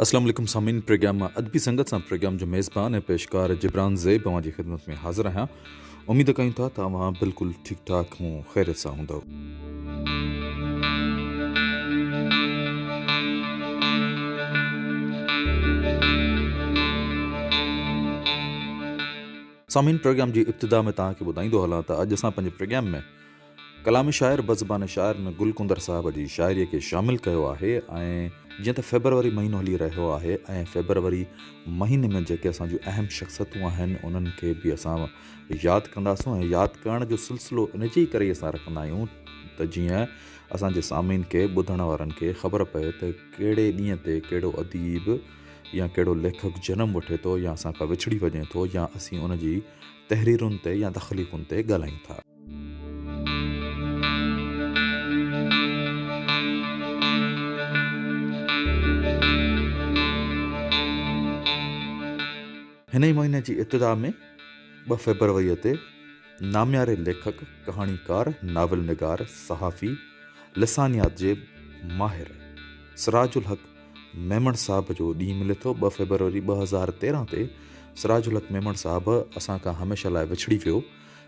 اسلام عليڪم سامعين پروگرام ادبي سنگت سان پروگرام جو ميزبان ۽ پيشڪار جبران زيب اوهان جي خدمت ۾ حاضر آهيان اميد ڪيون ٿا ته اوهان بلڪل ٺيڪ ٺاڪ ۽ خيريت سان هوندؤ. سامعين پروگرام جي ابتدا ۾ توهان کي ٻڌائيندو هلان ته اڄ اسان پنهنجي پروگرام ۾ ڪلام شاعر بزبان شاعر ۾ گل ڪندر صاحب جي شاعري کي شامل ڪيو آهي ۽ جيئن ته فيبروري مهينو هلي رهيو آهي ۽ فيبروري مهيني ۾ جيڪي اسان جون اهم شخصيتون آهن انهن کي به اسان ياد ڪنداسون ۽ ياد ڪرڻ جو سلسلو ان جي ڪري اسان رکندا آهيون ته جيئن اسان جي سامعين کي ٻڌڻ وارن کي خبر پئي ته ڪهڙي ڏينهن تي ڪهڙو اديب يا ڪهڙو ليکڪ جنم وٺي ٿو يا اسان کان وڇڙي وڃي ٿو يا اسين ان جي تحريرن تي يا تخليقن تي ڳالهايون ٿا. هن ئي مهيني جي ابتدا ۾ ٻه فيبروريء تي نامياري ليکڪ، ڪهاڻيڪار، ناول نگار، صحافي، لسانيات جي ماهر سراج الحق ميمڻ صاحب جو ڏينهن ملي ٿو. ٻه فيبروري 2013 تي سراج الحق ميمڻ صاحب اسان کان هميشه لاء وڇڙي ويو.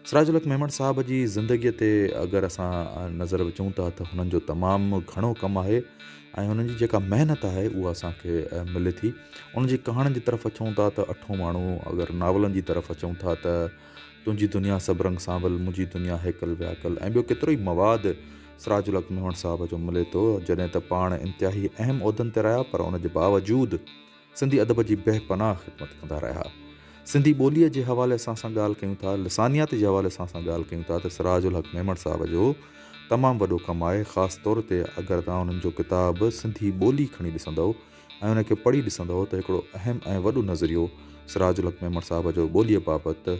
سراج الحق ميمڻ صاحب جي زندگيء تي اگر اسان نظر وجهون ٿا ته هنن جو تمام گهڻو ڪم آهي ۽ هنن جي جيڪا محنت آهي اها اسان کي ملي ٿي. ان جي ڪهاڻين جي طرف اچون ٿا ته اٺون ماڻهو، اگر ناولن جي طرف اچون ٿا ته تنهنجي دنيا سڀ رنگ سانول، منهنجي دنيا هيڪل وياڪل ۽ ٻيو ڪيترو ئي مواد سراج الحق ميمڻ صاحب جو ملي ٿو. جڏهن ته پاڻ انتهائي اهم عهدن تي رهيا پر ان جي باوجود سنڌي ادب جي بي پناهه خدمت ڪندا رهيا. سنڌي ٻوليء جي حوالي سان اسان ڳالهه ڪيون ٿا، لسانيات جي حوالي سان اسان ڳالهه ڪيون ٿا ته سراج الحق ميمڻ صاحب جو تمام وڏو ڪم آهي، خاص طور تي اگر توهان انهن جو ڪتاب سنڌي ٻولي کڻي ڏسندؤ ۽ ان کي پڙهي ڏسندؤ ته هڪڙو اهم ۽ وڏو نظريو سراج الحق ميمڻ صاحب جو ٻوليء بابت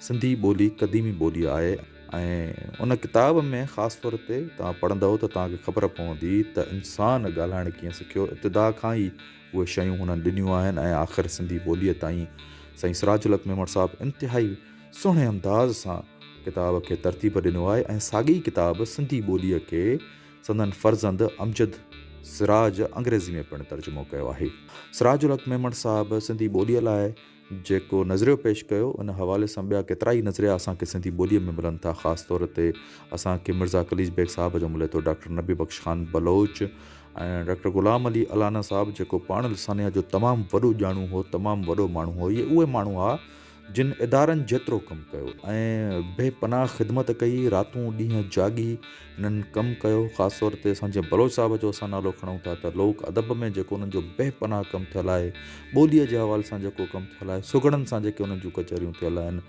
سنڌي ٻولي قديمي ٻولي آهي ۽ ان ڪتاب ۾ خاص طور تي توهان پڙهندؤ ته توهان کي خبر پوندي ته انسان ڳالهائڻ ڪيئن سکيو ابتدا کان ئي اهي شيون هنن ڏنيون آهن ۽ آخر سنڌي ٻوليء تائين سائين سراج الحق ميمڻ صاحب انتهائي سهڻي انداز سان ڪتاب کي ترتيب ڏنو آهي ۽ ساڳي ڪتاب سنڌي ٻوليء کي سندن فرزند امجد سراج انگريزي ۾ پڻ ترجمو ڪيو آهي. سراج الحق ميمڻ صاحب سنڌي ٻوليء لاء جيڪو نظريو پيش ڪيو، ان حوالي سان ٻيا ڪيترائي نظريا اسان کي سنڌي ٻوليء ۾ ملن ٿا. خاص طور تي اسان کي مرزا قليچ بيگ صاحب جو ملي ٿو، ڊاڪٽر نبي بخش خان بلوچ ۽ ڊاڪٽر غلام علي الانا صاحب جيڪو پاڻ لسانيات جو تمام وڏو ڄاڻو هو، تمام وڏو ماڻهو هو. اهي اهي ماڻهو هئا جن ادارن جيترو ڪم ڪيو ۽ بي پناهه خدمت ڪئي، راتون ڏينهن جاڳي هنن ڪم ڪيو، خاص طور تي اسان جيئن بلوچ صاحب جو اسان نالو کڻون ٿا ته لوڪ ادب ۾ جيڪو انهن جو بي پناهه ڪم ٿيل آهي، ٻوليء جي حوالي سان جيڪو ڪم ٿيل آهي، سگهڙن سان جيڪي انهن جون ڪچهريون ٿيل آهن،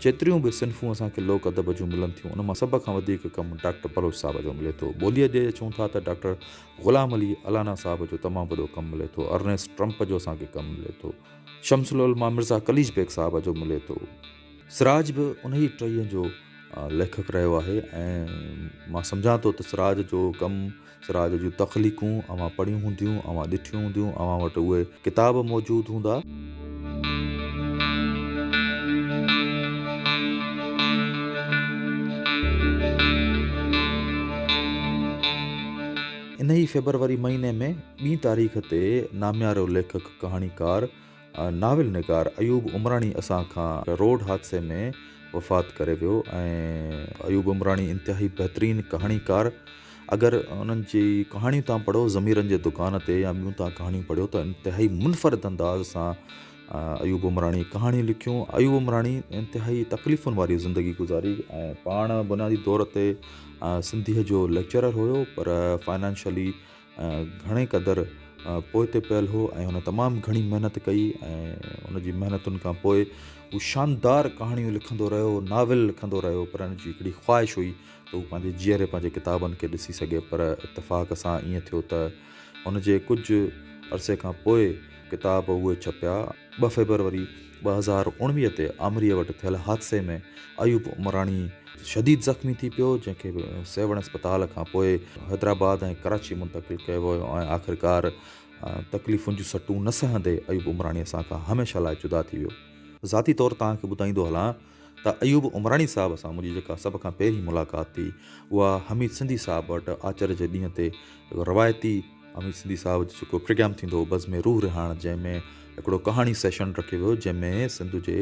جيتريون به صنفون اسان کي لوڪ ادب جون ملن ٿيون ان مان سڀ کان وڌيڪ ڪم ڊاڪٽر بلوچ صاحب جو ملي ٿو. ٻوليء ڏي اچون ٿا ته ڊاڪٽر غلام علي الانا صاحب جو تمام وڏو ڪم ملي ٿو، ارنيسٽ ٽرمپ جو اسان کي ڪم ملي ٿو. شمس العلماء مرزا قليچ بيگ صاحب جو ملي ٿو. سراج به انهيء ٽهيء جو ليکڪ رهيو آهي ۽ مان سمجهان ٿو ته سراج جو ڪم، سراج جون تخليقون اوهان پڙهيون هونديون، اوهان ڏٺيون هونديون، اوهان وٽ اهي ڪتاب موجود هوندا. انهيء فيبروري مهيني ۾ ٻي تاريخ تي ناميارو ليکڪ، ڪهاڻيڪار، ناول نگار ايوب عمراڻي اسان کان روڊ حادثي ۾ وفات ڪري ويو ۽ ايوب عمراڻي انتهائي بهترين ڪهاڻيڪار اگر انهن جي ڪهاڻيون تان پڙهو ضميرن جي دڪان تي يا ٻيون تان ڪهاڻيون پڙهيو ته انتهائي منفرد انداز سان ايوب عمراڻي ڪهاڻيون لکيون ايوب عمراڻي انتهائي تڪليفن واري زندگي گذاري ۽ پاڻ بنيادي طور تي سنڌيء جو ليڪچرر هيو پر فائنانشلي گهڻي قدر پوئتي پيل هو ۽ هن تمام گهڻي محنت ڪئي ۽ ان جي محنتن کان پوء هو شاندار ڪهاڻيون لکندو رهيو ناول لکندو رهيو پر هن جي هڪڙي خواهش هئي ته هو پنهنجي جيئري پنهنجي ڪتابن کي ڏسي سگهي پر اتفاق سان ائين ٿيو ته هن جي ڪجهه عرصي کان پوء ڪتاب اهي ڇپيا. ٻه فيبروري 2019 تي آمريء وٽ ٿيل حادثي ۾ ايوب عمراڻي شديد زخمي ٿي پيو، جنهن کي سيوهڻ اسپتال کان پوء حيدرآباد ۽ ڪراچي منتقل ڪيو ويو ۽ آخرڪار تڪليفن جون سٽون نه سهندي ايوب عمراڻي اسان کان هميشه لاء جدا ٿي ويو. ذاتي طور توهان کي ٻڌائيندو هلان ته ايوب عمراڻي صاحب سان منهنجي جيڪا سڀ کان پهرين ملاقات ٿي اها حميد سنڌي صاحب وٽ آچر جي ڏينهن تي روايتي امير سنڌي صاحب جو جيڪو پروگرام ٿيندو هو بزم روح رهاڻ جنهن ۾ هڪڙو ڪهاڻي سيشن رکيو ويو جنهن ۾ سنڌ جي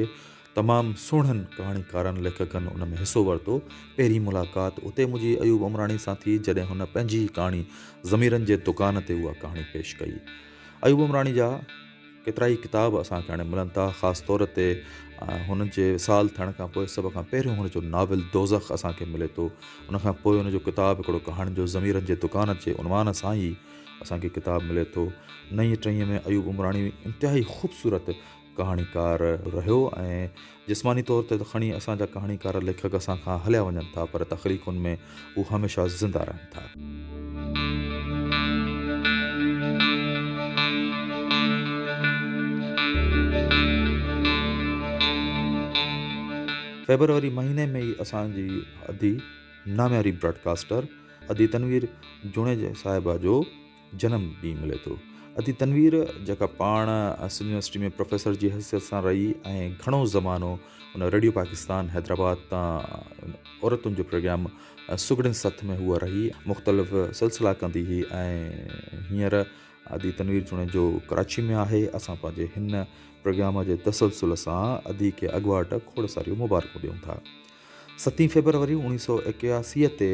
تمام سهڻن ڪهاڻيڪارن ليکڪن ان ۾ حصو ورتو. پهرين ملاقات اتي منهنجي ايوب عمراڻي سان ٿي جڏهن هن پنهنجي ئي ڪهاڻي ضميرن جي دڪان تي اها ڪهاڻي پيش ڪئي. ايوب عمراڻي جا ڪيترائي ڪتاب اسان کي هاڻي ملن ٿا خاص طور تي هن جي وصال ٿيڻ کان پوء سڀ کان پهريون هن جو ناول دوزخ اسان کي ملي ٿو ان کان پوء هن جو ڪتاب هڪڙو ڪهاڻين جو ضميرن جي دڪان جي عنوان سان ئي اسان کي ڪتاب ملي ٿو. نئين ٽهيء ۾ ايوب عمراڻي انتهائي خوبصورت ڪهاڻيڪار رهيو ۽ جسماني طور تي ته کڻي اسان جا ڪهاڻيڪار ليکڪ اسان کان هليا وڃن ٿا پر تخليقن ۾ هو هميشه زنده رهن ٿا. فيبروري مهيني ۾ ئي اسان جي ادي نامياري براڊڪاسٽر ادي تنوير جوڻيجي صاحبه جو جنم ڏينهن ملي ٿو. ادي تنوير جيڪا پاڻ سنڌ يونيورسٽي ۾ پروفيسر جي حيثيت سان رهي ۽ گهڻو زمانو ان ريڊيو پاڪستان حيدرآباد تان عورتن جو پروگرام سگهڙين سٿ ۾ هوء رهي مختلف سلسلا ڪندي هئي ۽ هينئر ادي تنوير جوڻيجو ڪراچي ۾ آهي اسان پنهنجي هن پروگرام جي تسلسل سان ادي کي اڳواٽ کوڙ ساريون مبارڪون ڏيون ٿا. ستين فيبروري اوڻيهه سؤ ايڪياسي تي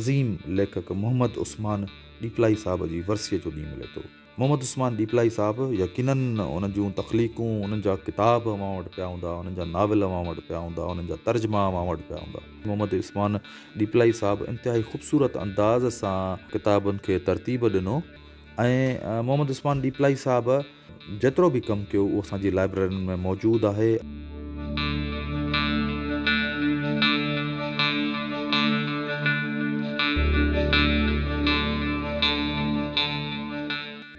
عظيم ليکڪ محمد عثمان ڏيپلائي صاحب جي ورسيء جو ڏينهن ملي ٿو. محمد عثمان ڏيپلائي صاحب يقيناً انهن جون تخليقون، انهن جا ڪتاب اوهان وٽ پيا هوندا، انهن جا ناول اوهان وٽ پيا هوندا، انهن جا ترجما اوهان وٽ پيا هوندا. محمد عثمان ڏيپلائي صاحب انتهائي خوبصورت انداز سان ڪتابن کي ترتيب ڏنو ۽ محمد عثمان ڏيپلائي صاحب جيترو به ڪم ڪيو اهو اسان جي لائبريرين ۾ موجود آهي.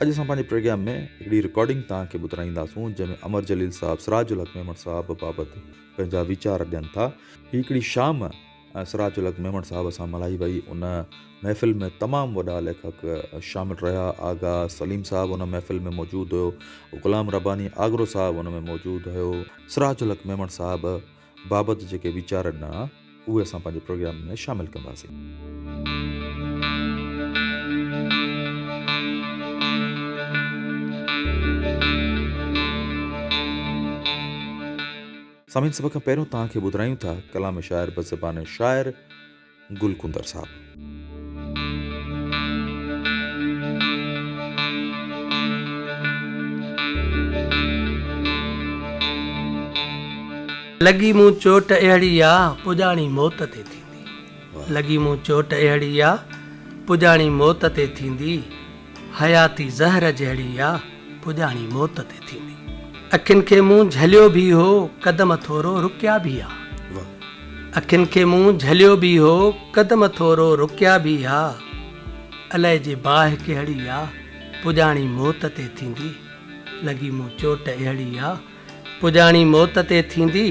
اڄ اسان پنهنجي پروگرام ۾ هڪڙي رڪارڊنگ توهان کي ٻڌرائينداسون جنهن ۾ امر جليل صاحب سراج الحق ميمڻ صاحب بابت پنهنجا ويچار ڏين ٿا. هي هڪڙي شام سراج الحق ميمڻ صاحب سان ملهائي وئي. ان محفل ۾ تمام وڏا ليکڪ شامل رهيا. آغا سليم صاحب ان محفل ۾ موجود هيو. غلام رباني آگرو صاحب ان ۾ موجود هيو. سراج الحق ميمڻ صاحب بابت جيڪي ويچار ڏنا اهي اسان پنهنجي پروگرام ۾ شامل ڪنداسين. سامعين سڀ کان پهريون توهان کي ٻڌرايون ٿا ڪلام شاعر بزبان شاعر گل ڪندر صاحب. لڳي مون چوٽ اهڙي آ پڄاڻي موت تي ٿيندي لڳي مون چوٽ اهڙي آ پڄاڻي موت تي ٿيندي. حياتي زهر جهڙي آ، پڄاڻي موت تي ٿيندي. اکين کي مون جهليو ڀي هو، قدم ٿورو رڪيا ڀي ها. اکين کي مون جهليو ڀي هو، قدم ٿورو رڪيا ڀي ها. الائي جي باهه ڪهڙي آ، پڄاڻي موت تي ٿيندي. لڳي مون چوٽ اهڙي آ، پڄاڻي موت تي ٿيندي.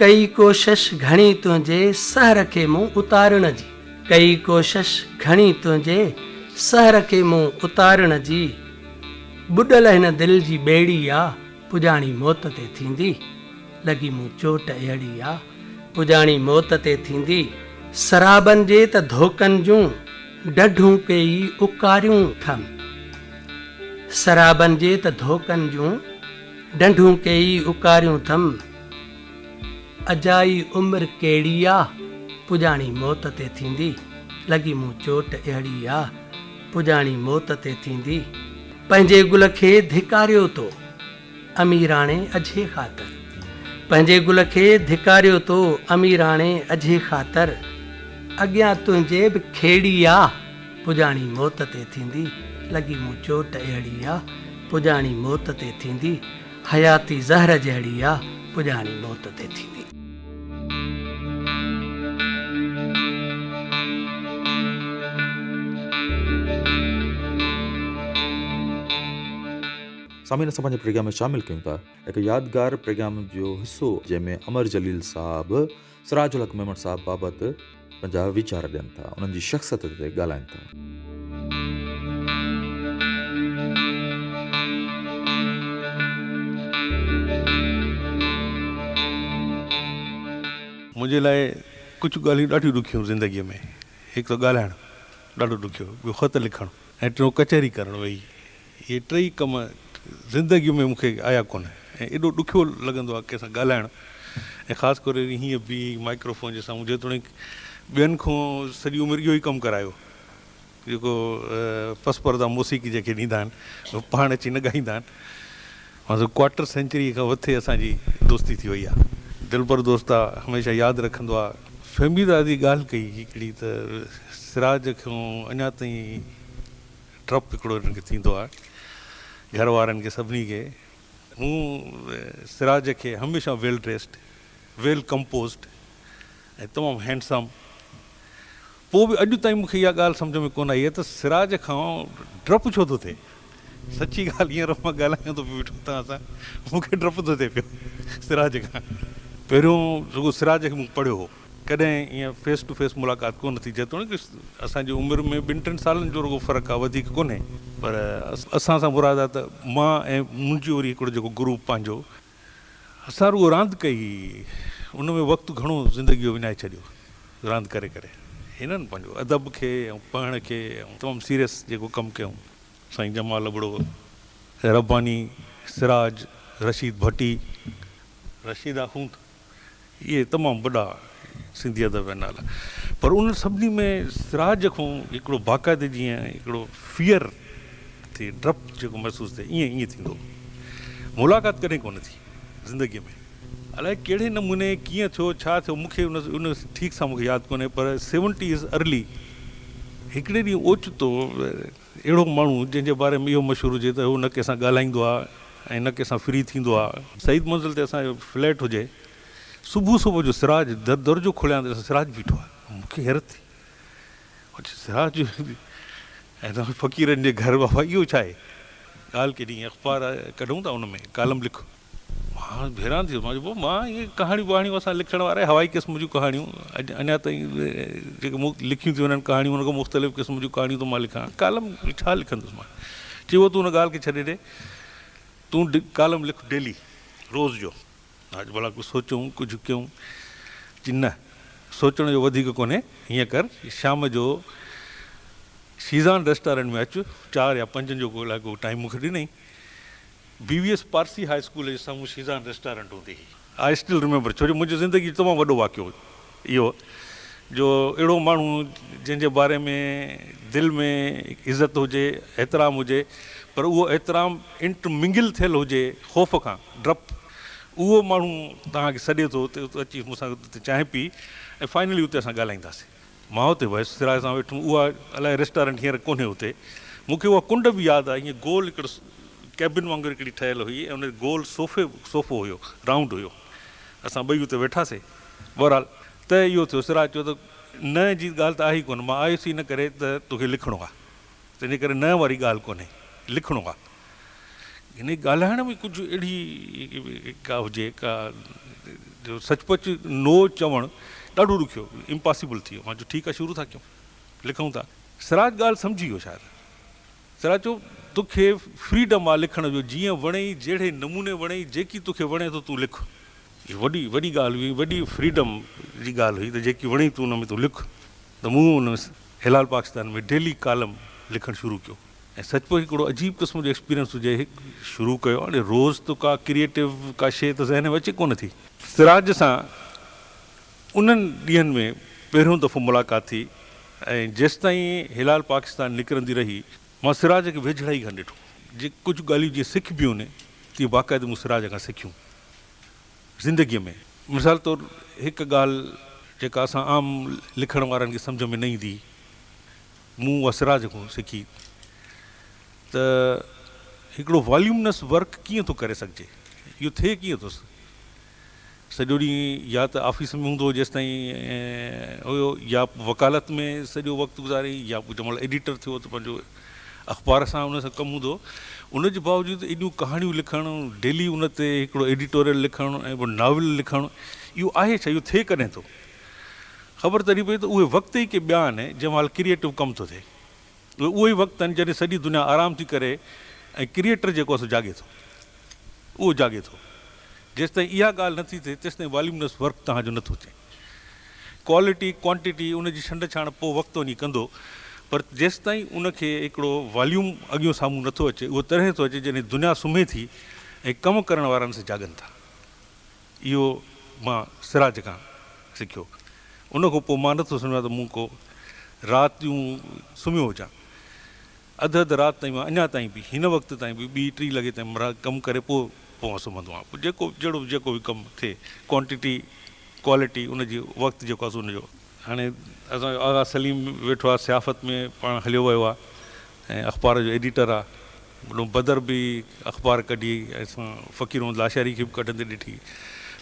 ڪئي ڪوشش گهڻي تنهنجي سحر کي مون اتارڻ جي. ڪئي ڪوشش گهڻي تنهنجي سحر کي مون اتارڻ جي. ٻڏل هن دل جي ٻيڙي آ پڄاڻي موت تي ٿيندي. لڳي مون چوٽ اهڙي آ پڄاڻي موت تي ٿيندي. سرابن جي ته ڌوڪن جون ڊڍون ڪيئي اڪاريون ٿم. سرابن جي ته ڌوڪن جون ڊنڍون ڪيئي اڪاريون ٿم. اجائي عمر ڪهڙي آ، پڄاڻي موت تي ٿيندي. لڳي مون چوٽ اهڙي آ، پڄاڻي موت تي ٿيندي. پنهنجي گل کي ڌڪاريو تو، اميراڻي اجهي خاطر. پنهنجي گل کي ڌڪاريو تو، اميراڻي اجهي خاطر. اڳيان تنهنجي به کيڙي آ، پڄاڻي موت تي ٿيندي. لڳي مون چوٽ اهڙي آ، پڄاڻي موت تي ٿيندي. حياتي زهر جهڙي آ، پڄاڻي موت تي ٿيندي. سامعين اسان پنهنجي پروگرام ۾ شامل ڪيون ٿا هڪ يادگار پروگرام جو حصو جنهن ۾ امر جليل صاحب سراج الحق ميمڻ صاحب بابت پنهنجا ويچار ڏين ٿا انهن جي شخصيت تي ڳالهائين ٿا. منهنجي لاء ڪجهه ڳالهيون ڏاڍيون ڏکيون زندگيء ۾، هڪ ته ڳالهائڻ ڏاڍو ڏکيو، ٻيو خط لکڻ ۽ ٽيون ڪچهري ڪرڻ ويهي. اهي ٽئي ڪم زندگيء ۾ مون کي آيا ڪونه ۽ ايڏو ڏکيو لڳندو آهي ڪنهن سان ڳالهائڻ ۽ خاص ڪري وري هيئن بيهي مائڪروفون جي سامهون جيتوڻيڪ ٻين کان سڄي عمر اهو ئي ڪم ڪرايو جيڪو پس پرده موسيقي جنهن کي ڏيندا آهن اهو پاڻ اچي نه ڳائيندا آهن. مان ڪوارٽر سينچري کان مٿي اسان جي دوستي ٿي وئي آهي. دلبر دوست آ هميشه ياد رکندو آ. فهميده جي ڳالهه ڪئي هڪڙي ته سراج کان اڃا تائين ڊپ هڪڙو هنن کي ٿيندو آ گهر وارن کي سڀني کي. مون سراج کي هميشه ويل ڊريسڊ، ويل ڪمپوزڊ ۽ تمام هينڊسم. پوء به اڄ تائين مون کي اها ڳالهه سمجهه ۾ ڪونه آئي آهي ته سراج کان ڊپ ڇو ٿو ٿئي؟ سچي ڳالهه هينئر مان ڳالهايان ٿو پيو ويٺو توهان سان مون کي ڊپ ٿو ٿئي پيو سراج کان. پهريون رڳو سراج کي مون پڙهيو هو. ڪڏهن ائين فيس ٽو فيس ملاقات ڪونه ٿي. جيتوڻيڪ اسان جي عمر ۾ ٻن ٽن سالن جو رڳو فرق آهي وڌيڪ ڪونهي. پر اسان سان مراد آهي ته مان ۽ منهنجو وري هڪڙو جيڪو گروپ پنهنجو اسان رڳو راند ڪئي ان ۾ وقت گهڻو زندگي جو وڃائي ڇڏيو راند ڪري ڪري هنن پنهنجو ادب کي ۽ پڙهڻ کي ۽ تمام سيريس جيڪو ڪم ڪيون سائين جمال ابڙو، رباني، سراج، رشيد ڀٽي، رشيد آخوند اهي تمام وڏا سنڌي ادب جا نالا پر انهن سڀني ۾ سراج کان هڪڙو باقاعدي جيئن هڪڙو فيئر ٿئي ڊپ جيڪو محسوس ٿئي ائين ائين ٿيندو هو. ملاقات ڪڏهن ڪونه ٿي زندگيء ۾. الائي ڪهڙي نموني ڪيئن ٿيو ڇا ٿيو مون کي ان ٺيڪ سان مون کي ياد ڪونهي پر سيونٽيز ارلي هڪڙي ڏينهن اوچتو اهڙو ماڻهو جنهن جي باري ۾ اهو مشهور هجي ته هو نه ڪنهن سان ڳالهائيندو آهي ۽ نه ڪنهن سان فري ٿيندو آهي. سعيد منزل تي اسان جو فليٽ هجي. صبح صبح جو سراج در درجو کوليان ته ڏسان سراج بيٺو آهي. مون کي حيرت ٿي. مان چيو سراج ۽ فقيرن جي گهر بابا اهو ڇا آهي؟ ڳالهه ڪيڏي اخبار ڪڍون ٿا ان ۾ ڪالم لک. مان حيران ٿي ويس، مان چيو بابا مان اهي ڪهاڻيون ٻهاڻيون اسان لکڻ وارا هوائي قسم جون ڪهاڻيون اڄ اڃا تائين جيڪي مون لکيون ٿي وڃن ڪهاڻيون ان کان مختلف قسم جون ڪهاڻيون ٿو مان لکان ڪالم ڇا لکندس مان چيو تون ان ڳالهه کي ڇڏي ڏي تون ڪالم لک ڊيلي روز جو مان چيو ڀلا ڪجهه سوچون ڪجهه ڪيون چي نه سوچڻ جو وڌيڪ ڪونهي هيئن ڪر شام جو شيزان ريسٽارنٽ ۾ اچ چار يا پنجن جو ڪو الائي ڪو ٽائيم مون کي ڏنائين B V S Parsi high school جي سامهون شيزان ريسٽارنٽ هوندي هئي. I still remember ڇو جو منهنجي زندگي جو تمام وڏو واقعو اهو جو اهڙو ماڻهو جنهن جي باري ۾ دل ۾ عزت هجي احترام هجي پر اهو احترام انٽر منگل ٿيل هجي خوف کان ڊپ اهو ماڻهو توهان کي سڏي ٿو ته اچي مون سان چانهه پي ۽ فائنلي اتي اسان ڳالهائينداسين. مان اتي ويس، سراج سان ويٺم، اها الائي ريسٽارنٽ هينئر ڪونهي اتي. مون کي اها ڪنڊ به ياد آهي، ائين گول هڪڙو ڪيبن وانگر هڪڙي ٺهيل هئي ۽ ان تي گول صوفي صوفو هيو، رائونڊ هيو. اسان ٻئي اتي ويٺاسين. بهرحال طئي اهو ٿيو، سراج چيو ته نه جي ڳالهه ته آهي ئي ڪونه، مان آيس ئي ان ڪري ته توکي لکڻو آهي، تنهنجي ڪري نه واري ڳالهه ڪونهي، لکڻو آهي. يعني ڳالهائڻ ۾ ڪجهه اهڙي ڪا هجي ڪا جو سچ پچ نو چوڻ ڏاڍو ڏکيو امپاسيبل ٿي ويو. مان چيو ٺيڪ آهي شروع ٿا ڪيون لکون ٿا. سراج ڳالهه سمجهي ويو شايد. سراج چيو توکي فريڊم آ لکڻ جو جيئن وڻئي جهڙي نموني وڻئي جيڪي توکي وڻي ٿو تون لک. هي وڏي وڏي ڳالهه هئي وڏي فريڊم جي ڳالهه هئي ته جيڪي وڻئي تون ان ۾ تون لک ته مون ان هلال پاڪستان ۾ ڊيلي ڪالم لکڻ شروع ڪيو. ۽ سچ پچ هڪڙو عجيب قسم جو ايڪسپيرينس هجي هڪ شروع ڪيو هاڻي روز ته ڪا ڪريئيٽو ڪا شيء ته ذهن ۾ اچي ڪونه ٿي. سراج سان انهن ڏينهن ۾ پهريون دفعو ملاقات ٿي ۽ جيستائين هلال پاڪستان نڪرندي رهي مان سراج کي ويجهڙائي کان ڏٺو. جي ڪجهه ڳالهيون جيئن سکبيون آهن تيئن باقاعدي مون سراج کان سکيون زندگيء ۾. مثال طور هڪ ڳالهه جيڪا اسان عام لکڻ وارن کي سمجهه ۾ نه ايندي مون اها سراج کان سکي ته هڪڙو واليومنس ورڪ ڪيئن ٿو ڪري سگهجي، اهو ٿئي ڪيئن ٿو. سڄو ڏينهن يا ته آفيس ۾ هوندو هو جيستائين هيو يا وڪالت ۾ سڄو وقت گذاريائين يا پوء جنهن مهل ايڊيٽر ٿيو ته پنهنجو اخبار سان ان سان ڪم هوندو هو. ان جي باوجود ايڏيون ڪهاڻيون لکڻ، ڊيلي ان تي هڪڙو ايڊيٽوريل لکڻ ۽ پوء ناول لکڻ اهو آهي ڇا؟ اهو ٿئي ڪڏهن ٿو؟ خبر تڏهن پئي ته اهي وقت ئي ڪي ٻيا آهن جنهن مهل ڪريئيٽو ڪم ٿو ٿئي. اهي اهي ئي وقت آهن جڏهن سڄي دنيا آرام ٿي ڪري ۽ ڪريئيٽر جيڪو آهي سو جاڳي ٿو. اهو جاڳي ٿو. جيستائين اها ڳالهه نه ٿي ٿئي تيستائين واليومنس ورڪ توهان جو نه ٿو ٿئي. ڪوالٽي، ڪوانٽٽي ان جي ڇنڊ ڇاڻ پوء وقت وڃي ڪندو پر جيستائين ان کي هڪڙو واليوم اڳيون سامهون نٿو اچي، اهو تڏهن ٿو اچي جڏهن دنيا سمهي ٿي ۽ ڪم ڪرڻ وارن سي جاڳن ٿا. اهو مان سراج کان سکيو. ان کان پوء مان نٿو سمجهان ته مون ڪو راتيون سمهيو هجان. اڌ اڌ رات تائين مان اڃا تائين به هن وقت تائين به ٻي ٽي لڳي تائين ڪم ڪري پوء پوء مان سمهندو آهيان. پوء جيڪو جهڙو به جيڪو به ڪم ٿئي ڪوانٽٽي ڪوالٽي ان جي وقت جيڪو آهي سو ان جو. هاڻي اسان جو آغا سليم ويٺو آهي صحافت ۾ پاڻ هليو ويو آهي ۽ اخبار جو ايڊيٽر آهي. وڏو بدر به اخبار ڪڍي ۽ اسان فقير محمد لاشاري کي به ڪڍندي ڏٺي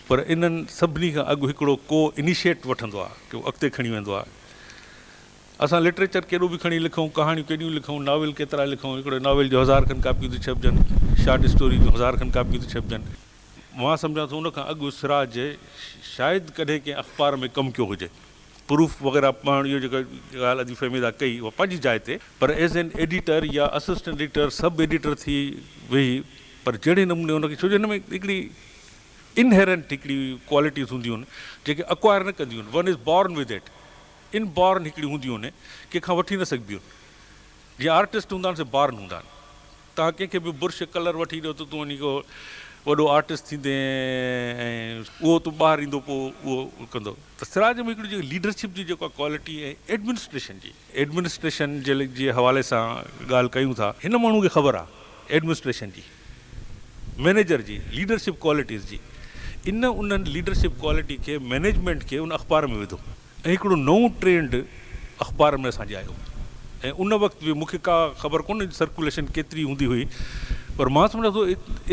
پر انهن سڀني کان اڳ هڪڙو ڪو انيشيٽ وٺندو آهي ڪو اڳتي کڻي ويندو آهي. اسان لٽريچر ڪيڏو به کڻي لکون، ڪهاڻيون ڪيڏيون لکون، ناول ڪيترا لکون، هڪڙي ناول جون هزار کن ڪاپيون ٿيون ڇپجن، شارٽ اسٽوري جون هزار کن ڪاپيون ٿيون ڇپجن. مان سمجهان ٿو ان کان اڳ سراج شايد ڪڏهن ڪنهن اخبار ۾ ڪم ڪيو هجي. پروف وغيره پڙهڻ اهو جيڪا ڳالهه ادي فهميده ڪئي اها پنهنجي جاء تي پر ايز اين ايڊيٽر يا اسسٽنٽ ايڊيٽر سب ايڊيٽر ٿي ويهي پر جهڙي نموني ان کي ڇو جو هن ۾ هڪڙي انهيرنٽ هڪڙي ڪوالٽيز هونديون آهن جيڪي اڪوائر نه ڪنديون آهن one is born with it in born هڪڙي هونديون آهن ڪنهن کان وٺي نه سگهبيون آهن جيئن آرٽسٽ هوندا آهن سي بارن هوندا آهن توهان ڪنهن کي به برش ڪلر وٺي ڏيو ته تون وڃي ڪو وڏو آرٽسٽ ٿيندين ۽ اهو تون ٻاهر ايندو پوء اهو ڪندو ته سراج ۾ هڪڙي جيڪي ليڊرشپ جي جيڪا ڪوالٽي ۽ ايڊمنسٽريشن جي ايڊمنسٽريشن جي حوالي سان ڳالهه ڪيون ٿا هن ماڻهو کي خبر آهي ايڊمنسٽريشن جي مئنيجر جي ليڊرشپ ڪوالٽيز جي ان انهن ليڊرشپ ڪوالٽي کي مئنيجمينٽ کي ان اخبار ۾ وڌو. ۽ هڪڙو نئون ٽرينڊ اخبار ۾ اسان جي آيو ۽ ان وقت به مون کي ڪا خبر ڪونه سرڪوليشن ڪيتري هوندي هئي پر مان سمجهان ٿو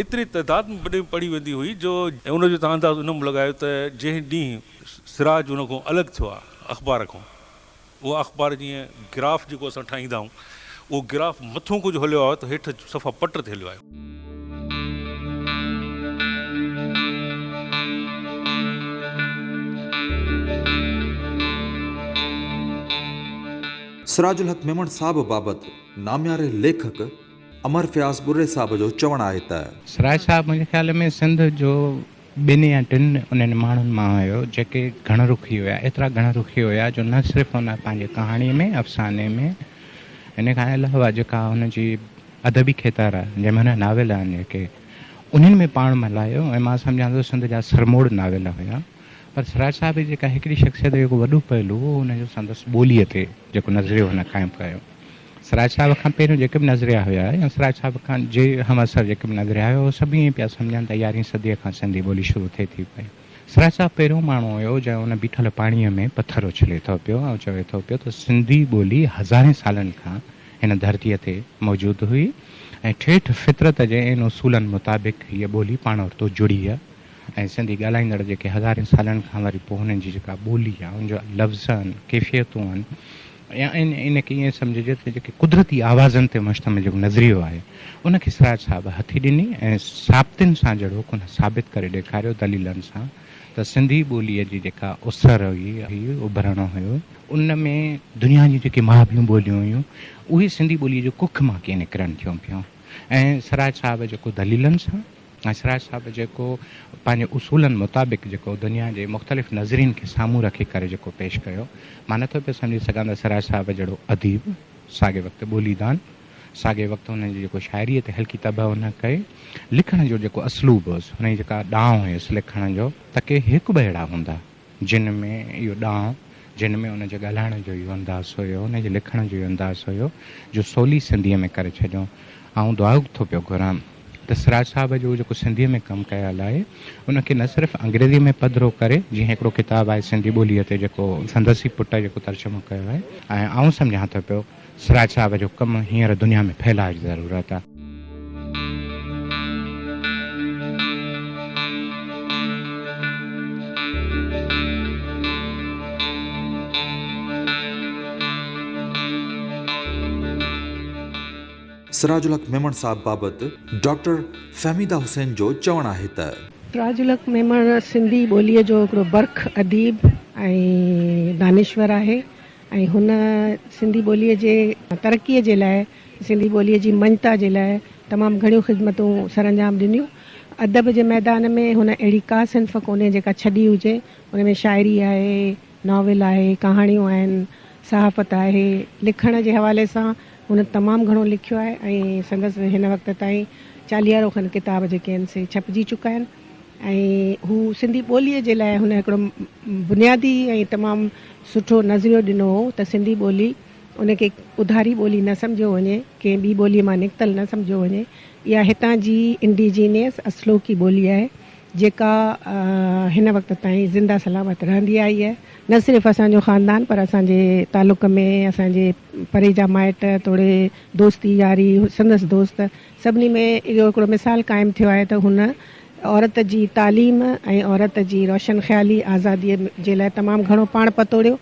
ايتري تعداد ۾ بڏي پڙهي ويندي هئي جو ۽ ان جو توهان انداز ان مان لڳايو ته جنهن ڏينهن سراج ان کان الڳ ٿيو آهي اخبار کان اها اخبار جيئن گراف جيڪو اسان ٺاهيندا آهيون اهو گراف مٿون ڪجهه هليو آيو ته هيٺ صفا پٽ تي هليو آيو. سراج الحق ميمڻ صاحب بابت نامياري ليکڪ امر فياض ٻرڙي صاحب جو چوڻ آهي ته. سراج صاحب منهنجي خيال ۾ سنڌ جو ٻن يا ٽن انهن ماڻهن مان هيو جيڪي گهڻ رخي هيا، ايترا گهڻ رخي هيا جو نه صرف هن پنهنجي ڪهاڻي ۾ افساني ۾ ان کان علاوه جيڪا هن جي ادبي کيتر آهي جنهن ۾ هن ناول آهن جيڪي انهن ۾ پاڻ ملهايو ۽ مان سمجهان ٿو سنڌ جا سرموڙ ناول هيا پر سراج صاحب جي جيڪا هڪڙي شخصيت جو جيڪو وڏو پهلو هو ان جو سندس ٻوليء تي جيڪو نظريو هن قائم ڪيو. سراج صاحب کان پهريون جيڪي به نظريا هيا يا سراج صاحب کان جي همعصر جيڪي به نظريا هيا اهي سڀ ائين پيا سمجهن ته يارهين صديء کان سنڌي ٻولي شروع ٿئي ٿي پئي. سراج صاحب پهريون ماڻهو هيو جنهن ان بيٺل پاڻيء ۾ پٿر اڇلي ٿو پيو ۽ چوي ٿو پيو ته سنڌي ٻولي هزارين سالن کان هن ڌرتيء تي موجود هئي ۽ ٺيٺ فطرت جي عين اصولن مطابق هيء ٻولي پاڻ ورتو جڙي ۽ سنڌي ڳالهائيندڙ جيڪي هزارين سالن کان وري پوء هنن جي جيڪا ٻولي آهي ان جا لفظ آهن ڪيفيتون آهن يا ان کي ائين سمجهجي ته جيڪي قدرتي آوازن تي مشتمل جيڪو نظريو آهي ان کي سراج صاحب هٿي ڏني ۽ ثابتين سان جهڙوڪ هن ثابت ڪري ڏيکاريو دليلن سان ته سنڌي ٻوليء جي جيڪا اسر هئي اڀرڻ هيو ان ۾ دنيا جون جيڪي مهابيون ٻوليون هيون اهي سنڌي ٻوليء جي ڪک مان ڪيئن نڪرن ٿيون پيون ۽ سراج صاحب جيڪو دليلن سان ۽ سراج صاحب جيڪو پنهنجي اصولن مطابق جيڪو دنيا جي مختلف نظرين کي سامهون رکي ڪري جيڪو پيش ڪيو مان نٿو پيو سمجهي سگهان ته سراج صاحب جهڙو اديب ساڳئي وقت ٻولي دان ساڳئي وقت هن جي جيڪو شاعريء تي هلڪي طبع هن ڪئي لکڻ جو جيڪو اسلوب هوس هن جي جيڪا ڏانء هيس لکڻ جو ته ڪي هڪ ٻه اهڙا هوندا جن ۾ اهو ڏانء، جن ۾ ان جي ڳالهائڻ جو اهو انداز هيو، ان جي لکڻ جو اهو انداز هيو، جو سولي سنڌيء ۾ ڪري ڇڏيو. آئون دعا ٿو پيو گهران ته سراج صاحب جو جيڪو سنڌيء ۾ ڪم ڪيل آهي، ان کي نه صرف انگريزيء ۾ پڌرو ڪري، جيئن هڪڙو ڪتاب آهي سنڌي ٻوليء تي جيڪو سندس ئي پٽ جيڪو ترجمو ڪيو آهي ۽ آئون سمجهان ٿو پيو سراج صاحب جو ڪم هينئر دنيا ۾ ڦهلاء جي ضرورت آ. سراج الحق ميمڻ صاحب بابت ڊاڪٽر فهميده حسين جو چوڻ آهي ته. سراج الحق ميمڻ سنڌي ٻوليء جو هڪڙو برک اديب ۽ دانشور آهي. ۽ هن سنڌي ٻوليء جي ترقيء جي لاء، سنڌي ٻوليء جي مڃتا جي لاء تمام گهڻيون خدمتون سرانجام ڏنيون. ادب جي ميدان ۾ هن اهڙي ڪا صنف ڪونهي جيڪا ڇڏي هجي. ان ۾ شاعري آهي، ناول آهي، ڪهاڻيون آهن، صحافت آهي، لکڻ جي حوالي سان هن تمام گهڻو لکيو آهي ۽ سندس هن وقت تائين چاليهارو کن ڪتاب جيڪي آهن سي ڇپجي چڪا آهن ۽ هو سنڌي ٻوليء جي لاء هن هڪڙو بنيادي ۽ تمام سٺو نظريو ڏنو هو ته سنڌي ٻولي ان کي اڌاري ٻولي نه سمجهيو وڃي، ڪنهن ٻي ٻوليء مان نڪتل نه سمجهيو وڃي، اها هتان جي انڊيجينيس، اصلوڪي، ٻولي آهي، جيڪا هن وقت تائين زنده سلامت رهندي آئي آهي. نه صرف اسان جو خاندان پر اسان جي تعلق ۾ اسان جي پري جا مائٽ توڙي دوستي ياري سندس دوست سڀني ۾ اهو هڪڙو مثال قائم ٿيو آهي ته هن عورت جي تعليم ۽ عورت جي روشن خيالي آزاديء جي لاء تمام گهڻو پاڻ پتوڙيو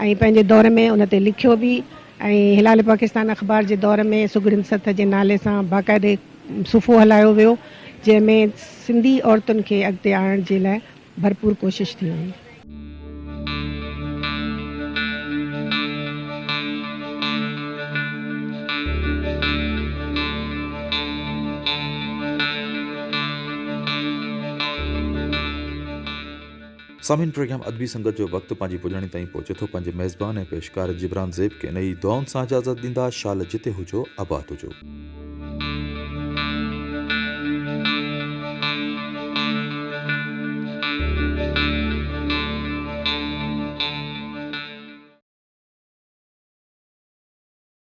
۽ پنهنجي دور ۾ ان تي لکيو به ۽ هلال پاڪستان اخبار جي دور ۾ سگهڙين سٿ جي نالي سان باقاعدي صفحو هلايو ويو جنهن ۾ سنڌي عورتن کي اڳتي آڻڻ جي لاء ڀرپور ڪوشش ٿي وئي. سامعين پروگرام ادبي سنگت جو وقت پنهنجي پڄاڻي تائين پهچي ٿو پنهنجي ميزبان ۽ پيشڪار جبران زيب کي انهي دعائن سان اجازت ڏيندا شال جتي هجو آباد هجو.